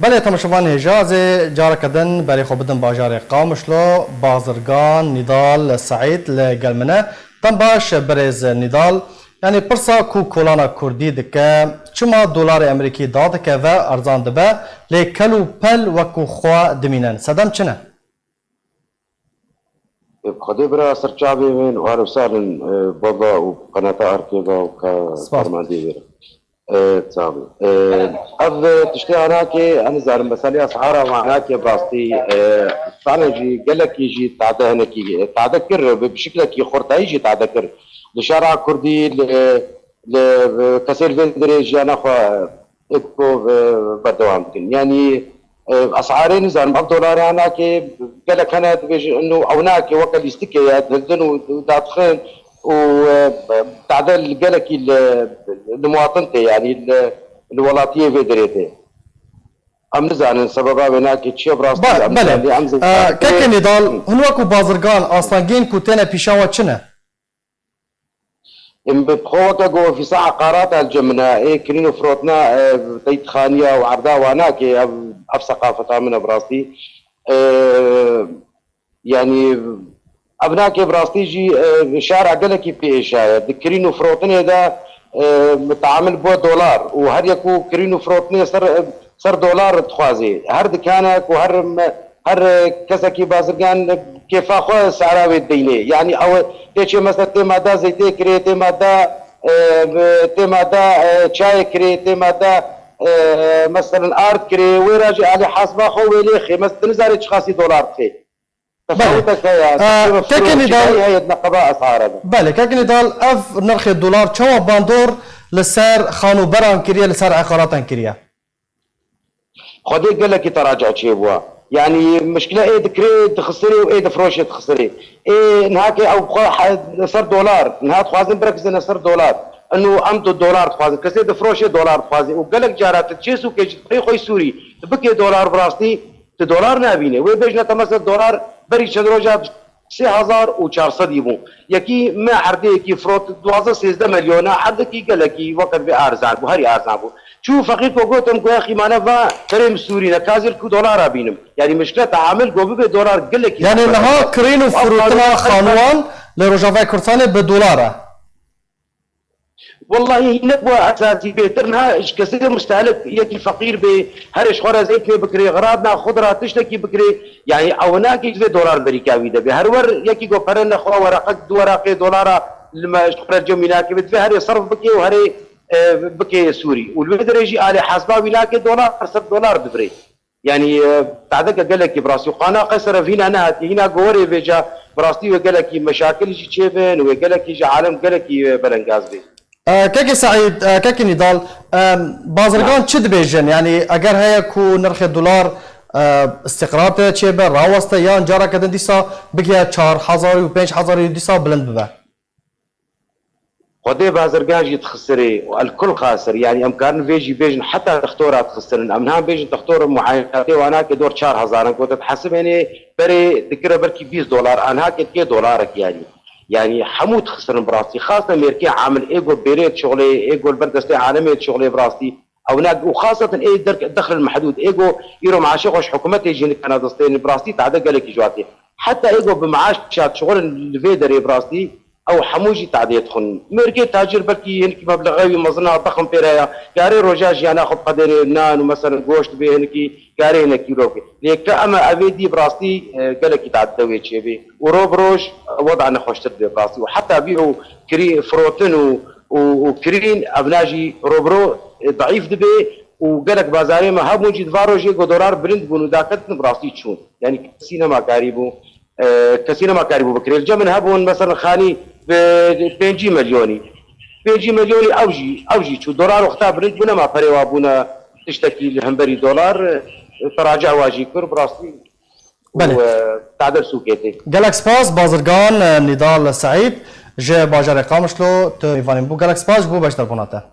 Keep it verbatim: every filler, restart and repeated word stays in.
Belê, temaşevan hêja, ez ê careke din berê xwe bidim bajarê Qamişlo. Bazirgan Nîdal Seîd li gel min e. Dem baş birêz Nîdal. Yanî pirsa ku kolana kurdî dike, çima dolarê Amerîkî dadikeve, erzan dibe, lê kel û pel wekû xwe dimînin. Sedem çi ne? Xwedê bira ser çavê min û ahlan û sahlan, e, baba û qenata Arkêva û ka Spas. Fermandê wê re. E, çavê. E, ev, e, tiştê anakê, em nizanin, meselê esara anakê rastî, e, sane jî gelekî jî tade hinekî, e, tade kir, bi, bi şiklekî xurtayî jî tade kir. Li şara Kurdî, li, li, kesê li vê derê jiyana xwe ê ku, e, berdewam dikin. Yanî, e, esarê nizanim, ev dolara nake, gelek hene dibêjin, ino ew nake, weke lîstikê ye, dihildin û dadixin û, e, tade li gelekî li, li muwatin tê, yanî li, li welatiyê vê derê tê. Em nizanin sebeba wê nake çi ye, bi rastî Ba-, em belê. Nizanin, em E, zanin. Kekê Nîdal, hûn wekû bazirgan, astengiyên ku têne pîşa we çi ne? Em bi xwe weke ku ofîsa eqarata li cem min e, ê kirîn û firotna, e, teytxaniya û erda wana ke ev, ev seqafeta min e bi rastî. E, yanî ev nake bi rastî jî, e, şara gelekî pê êşa ye. Di kirîn û firotinê de, e, teamil bû dolar û her yek û kirîn û firotinê ser, ser dolar dixwazê. Her dikanek û her me-, Her, e, kesekî bazirgan, e, kêfa xwe sehra wê dideyne. Yanî ew tê çê mesela tê me da zeytê kirê, tê me da, e, tê me da, e, çayê kirê, tê me da, e, meselen ard kirê. Wê re jî alî hesba xwe wê lê xê. Mes-, tu nizanî çiqasî dolar dixê. Belê. Tefawutek heye. E, Tefawutek Kekê Nîdal, heye di neqeba esara de. Belê, Kekê Nîdal, ev nirxê dolar çawa bandor li ser xanûberan kiriye, li ser eqaratan kiriye? Xwedê gelekî teraca çêbûwa. Yanî mişkile ê dikirê dixisirê û ê difroşê dixisirê. Ê niha ke ew xwe he-, ser dolar, niha dixwazin birekizine ser dolar. Ino em do-, dolar dixwazin. Kesê difroşê dolar dixwazin. Û gelek cara tu çê sûkê jî dixwî xwe Sûrî. Tu bikê dolar bi rastî, tu dolar nabînê. Wê bêjine te mesela dolar berî çend roja sê hezar û çar sedî bû. Yekî me erdê yekî firot duwazdeh sêzdeh milyona, erdekî gelekî wekî vê arzan bû, herî arzan bû. Çû feqîr ku gotim ku ya xîmane va kerê min Sûrî ne, kazir ku dolara bînim. Yanî mişkile teamil ku bibe dolar gelekî Yanî zehmet niha e. Kirîn û Ew firotina qanûn xanûwan li Rojavayê Kurdistanê bi dolar e. Wellahî hîn nebû esasî bêtir niha ji kesê mustehlek yekî feqîr bê, herê ji xwe re zeytê bikirê, xirabna xwe ra tiştekî bikirê, yanî ew nake ji vê dolar berîka wî de bê. Her wer yekî ku pere nexwe weraqek du weraqê dolara li me ji xwe re cem wî nake, bi divê herê serf bikê û herê, e, bikê Sûrî. Û li wê derê jî alê hesba wî nake dolar, ser dolar dibirê. Yanî, e, tadeke gelekî bi rastî. Xana Qeysere vîna nehatî, hîna gowerê vêca bi rastî wê gelekî meşakil jî çêbin, wê gelekî ji alem gelekî, e, belengaz bê. E, Kekê Seîd, e, Kekê Nîdal, e, bazirgan çi dibêjin? Yanî eger heye ku nirxê dolar, e, îstîqrar tê çêbe, raweste yan careke din dîsa bigihe çar hezar û pênc hezar û dîsa bilind bibe? Xwedê bazirgan jî dixisirê û el kul xasir. Yanî em karin vê jî bêjin heta textora dixisirin. Em niha bêjin textor muayenatê wana ke dor çar hezar in. Ku te dihesibênê berê dikire belkî bîst dolar. Anha ke dikê dolarek yanî. Yanî hemû dixisirin bi rastî. Xaste mêrkê amil ê ku bêrê dişuxlê, ê ku li ber destê alemê dişuxlê bi rastî. Ew ne, û xasetin ê derk-, dexlin mehdûd, ê ku îro meaşê xwe ji hikûmetê jî nikene destê, bi rastî tade gelekî ji watê. Heta ê ku bi meaşa dişuxulin li vê derê bi rastî, ew hemû jî tadê dixwin. Mêrgê tacir belkî hinekî meblexa wî mezin a, dexin pê re ya. Karê roja jiyana xwe biqedênê nan û meselen goşt bê hinekî, karê hinekî ro bikê. Lê ke em e evê dî bi rastî, e, gelekî tade wê çêbê. Û ro bi roj weda nexweştir dibe bi rastî. Û heta vî ew kirî firotin û, û, û kirîn evna jî ro bi ro, e, deîf dibe û gelek bazarê me hebûn jî di va rojê ku dolar bilind bûn û daketin bi rastî çûn. Yanî kesî nema karî bû. E, kesî nema karî bû bikirê. Li cem min hebûn, mesela, xanî bi pêncî milyonî. Pêncî milyonî ew jî, ew jî çû. Dolar wexta bilind bû, nema perê wa bûne tiştekî li hemberî dolar, e, teraca wa jî kir, bi rastî. Belê. Û, e, tadel sûkê tê. Gelek spas, bazirgan, e, Nîdal Seîd ji bajarê Qamişlo tu mêvanî bû. Gelek spas ji bo beşdarbûna te.